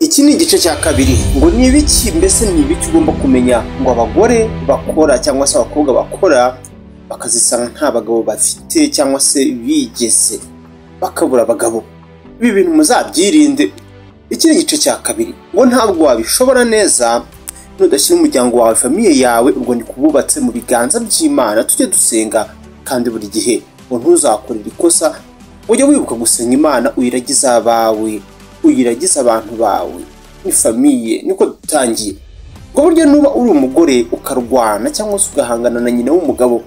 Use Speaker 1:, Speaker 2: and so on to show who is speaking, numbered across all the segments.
Speaker 1: Iki ni igice cya kabiri. Ngo ni ibiki mbese, ni ibiki ugomba kumenya ngo abagore bakora cyangwa se abakobwa bakora bakazisanga nta bagabo bafite cyangwa se bigeze bakabura abagabo? Ibi bintu muzabyirinde. Iki ni igice cya kabiri. Ngo ntabwo wabishobora neza nudashyira umuryango wawe, famille yawe, ubwo ni kububatse, mu biganza by'Imana. Tujye dusenga kandi buri gihe. Ngo ntuzakorere ikosa, ujye wibuka gusenga Imana, uyiragize abawe, uyiragize abantu bawe, ni famille. Niko dutangiye. Ngo burya nuba uri umugore ukarwana cyangwa se ugahangana na nyina w'umugabo,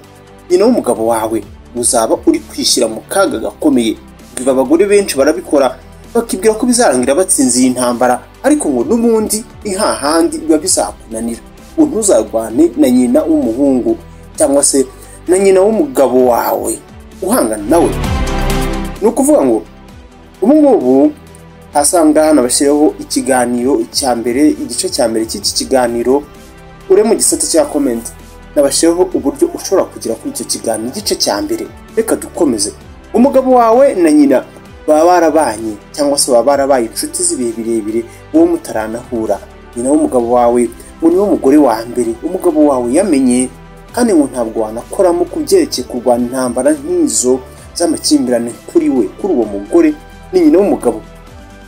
Speaker 1: nyina w'umugabo wawe, uzaba uri kwishyira mu kaga gakomeye. Biba abagore benshi barabikora, bakibwira ko bizarangira batsinze iyi ntambara, ariko ngo n'ubundi ni hahandi biba bizakunanira. Ngo ntuzarwane na nyina w'umuhungu cyangwa se na nyina w'umugabo wawe uhangana nawe. Ni ukuvuga ngo ubu ngubu asanga hano bashyiraho ikiganiro cya mbere, igice cya mbere cy'iki kiganiro. Ure mu gisate cya comment, nabashyiraho uburyo ushobora kugera kuri icyo kiganiro, igice cya mbere. Reka dukomeze. Umugabo wawe na nyina baba barabanye cyangwa se baba barabaye inshuti z'ibihe birebire wowe mutaranahura. Nyina w'umugabo wawe ngo niwe mugore wa mbere umugabo wawe yamenye, kandi ngo ntabwo wanakoramo ku byerekeye kurwana intambara nk'izo z'amakimbirane kuri we, kuri uwo mugore ni nyina w'umugabo.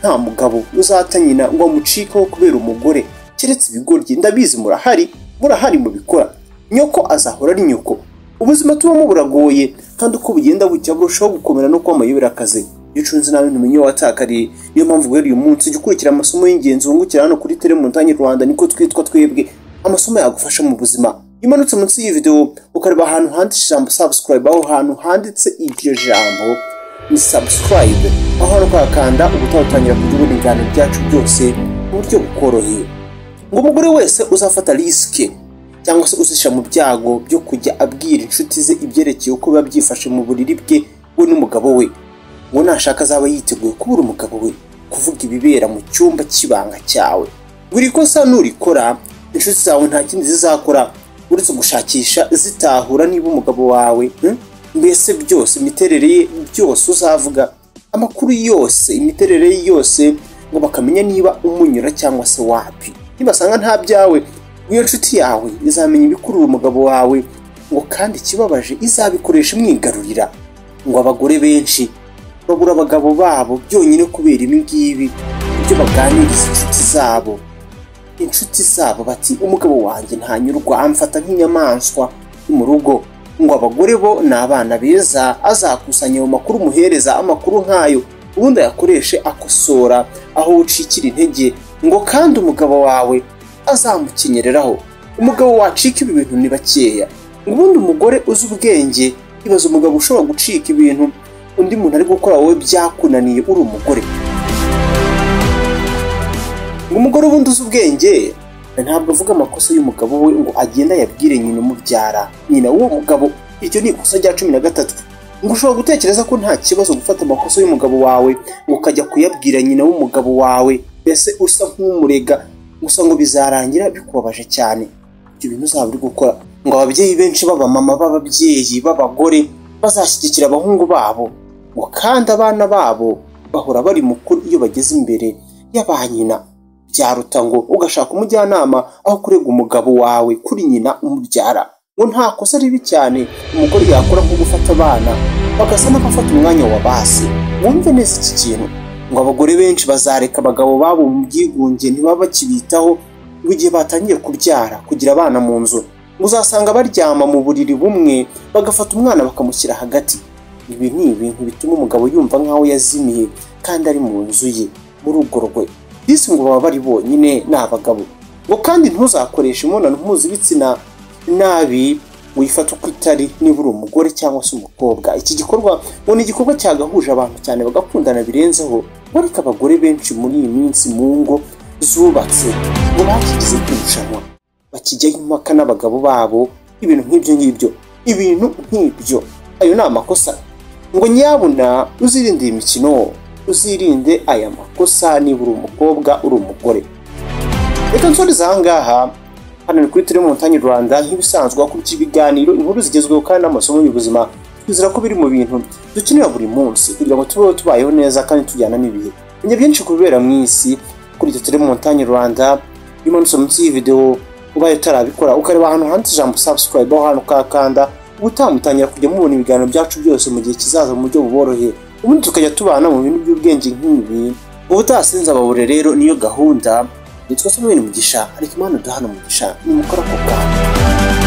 Speaker 1: Nta mugabo uzata nyina ngo amucikeho kubera umugore, keretse ibigoryi. Ndabizi murahari, murahari mubikora. Nyoko azahora ari nyoko. Ubuzima tubamo buragoye, kandi uko bugenda bucya burushaho gukomera no kuba amayoberakazi. Iyo ucunze nabi ntumenye watakariye. Niyo mpamvu guhera uyu munsi ujya ukurikira amasomo y'ingenzi wungukira hano kuri Tele Montagne Rwanda, niko twitwa twebwe, amasomo yagufasha mu buzima. Iyo umanutse munsi y'iyi video ukareba ahantu handitse ijambo "subscribe", aho hantu handitse iryo jambo ni "subscribe", aho hantu ukahakanda, ubutaha utangira kujya ubona ibiganiro byacu byose mu buryo bukoroheye. Ngo umugore wese uzafata risk cyangwa se uzishyira mu byago byo kujya abwira inshuti ze ibyerekeye uko biba byifashe mu buriri bwe we n'umugabo we, ngo nashaka azaba yiteguye kubura umugabo we. Kuvuga ibibera mu cyumba cy'ibanga cyawe, buri kosa nurikora, inshuti zawe nta kindi zizakora uretse gushakisha zitahura niba umugabo wawe, mbese byose, imiterere ye byose uzavuga, amakuru yose, imiterere ye yose, ngo bakamenya niba umunyura cyangwa se wapi. Nibasanga nta byawe, iyo nshuti yawe izamenya ibikurura umugabo wawe, ngo kandi ikibabaje izabikoresha imwigarurira. Ngo abagore benshi babura abagabo babo byonyine kubera ibi ngibi, ibyo baganiriza inshuti zabo. Inshuti zabo bati: "Umugabo wanjye ntanyurwa, amfata nk'inyamaswa mu rugo." Ngo abagore bo ni abana beza, azakusanya ayo makuru umuhereza, amakuru nk'ayo, ubundi ayakoreshe akosora aho ucikira intege, ngo kandi umugabo wawe azamukenyereraho. Umugabo wacika ibi bintu ni bakeya. Ngo ubundi umugore uzi ubwenge, ibaza umugabo ushobora gucika ibintu undi muntu ari gukora wowe byakunaniye uri umugore. Ngo umugore ubundi uzi ubwenge ntabwo avuga amakosa y'umugabo we ngo agende ayabwire nyina umubyara, nyina w'uwo mugabo. Iryo ni ikosa rya 13. Ngo ushobora gutekereza ko nta kibazo gufata amakosa y'umugabo wawe ngo ukajya kuyabwira nyina w'umugabo wawe, mbese usa nk'umurega gusa, ngo bizarangira bikubabaje cyane ibyo bintu uzaba uri gukora. Ngo ababyeyi benshi b'abamama, b'ababyeyi b'abagore, bazashyigikira abahungu babo, ngo kandi abana babo bahora bari mukuru iyo bageze imbere ya ba nyina. Byaruta ngo ugashaka umujyanama aho kurega umugabo wawe kuri nyina umubyara. Ngo nta kosa ribi cyane umugore yakora nko gufata abana bagasa n'abafata umwanya wa base. Wumve neza iki kintu. Ngo abagore benshi bazareka abagabo babo mu bwigunge, ntibaba bakibitaho, ngo igihe batangiye kubyara, kugira abana mu nzu, ngo uzasanga baryama mu buriri bumwe, bagafata umwana bakamushyira hagati. Ibi ni ibintu bituma umugabo yumva nk'aho yazimiye kandi ari mu nzu ye, mu rugo rwe. Disi ngo baba bari bonyine, ni abagabo. Ngo kandi ntuzakoreshe imibonano mpuzabitsina nabi, wifata uko itari niba uri umugore cyangwa se umukobwa. Iki gikorwa ngo ni igikorwa cyagahuje abantu cyane bagakundana birenzeho, ngo ariko abagore benshi muri iyi minsi mu ngo zubatse ngo bakigize kurushanwa, bakijyaho impaka n'abagabo babo, ibintu nk'ibyo ngibyo, ibintu nk'ibyo. Ayo ni amakosa. Ngo nyabuna uzirinde iyi mikino, uzirinde aya makosa niba uri umukobwa, uri umugore. Reka nsoreze aha ngaha. Hano ni kuri Tele Montagne Rwanda, nk'ibisanzwe wakurikira ibiganiro, inkuru zigezweho kandi n'amasomo y'ubuzima. Twizera ko biri mu bintu dukenera buri munsi kugira ngo tubeho tubayeho neza kandi tujyana n'ibihe. Menya byinshi ku bibera mu isi. Kuri Tele Montagne Rwanda, iyo umanutse munsi y'iyi video, ubaye utarabikora, ukareba ahantu handitse ijambo "subscribe", aho hantu ukakanda, ubutaha mutangira kujya mubona ibiganiro byacu byose mu gihe kizaza mu buryo buboroheye, ubundi tukajya tubana mu bintu by'ubwenge nk'ibi. Ubutaha sinzababure rero, niyo gahunda. Nitwa Samuel Mugisha, ariko Imana duhana umugisha nimukora ako kantu.